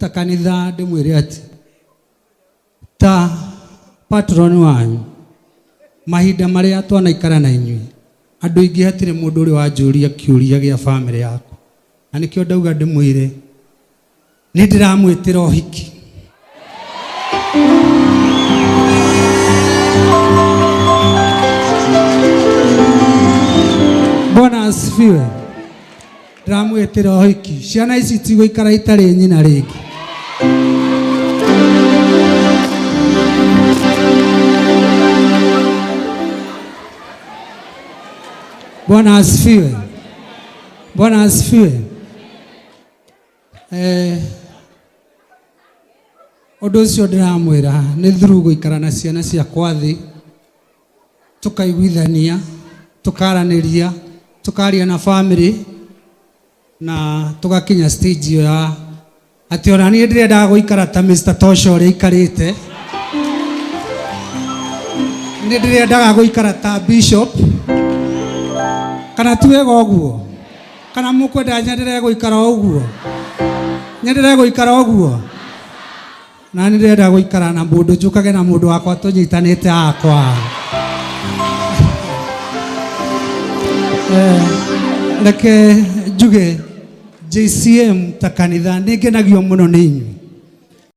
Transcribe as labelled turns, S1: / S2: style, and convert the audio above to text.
S1: ta kanitha ndĩmwĩre atĩ ta patron wanyu mahinda marĩa twanaikara na inyuĩ andũ aingĩ hatirĩ mũndũ ũrĩ wanjũria kĩũria gĩa bamĩrĩ yakwa na nĩkĩo ndauga ndĩmwĩre nĩ ndĩramwĩtĩra ũhiki Bwana asifiwe. Ndĩramwĩtĩra ũhiki. Ciana ici itigũikara itarĩ nyina rĩngĩ. Bwana asifiwe. Bwana asifiwe. Eh, ũndũ ũcio ndĩramwĩra nĩ through gũikara na ciana ciakwa thĩ tũkaiguithania tũkaranĩria tũkaria na family na tũgakinya stage ĩyo ya atĩ ona niĩ ndĩrendaga gũikara ta Mr. Tosha ũrĩa aikarĩte nĩ ndĩrendaga gũikara ta Bishop kana ti wega ũguo kana mũkwenda nyenderee gũikara o ũguo nyenderee gũikara o ũguo na nĩ ndĩrenda gũikara na mũndũ njũkage na mũndũ wakwa tũnyitanĩte akwa Eh, reke njuge JCM ta kanitha nĩ ngenagio mũno nĩ inyuĩ.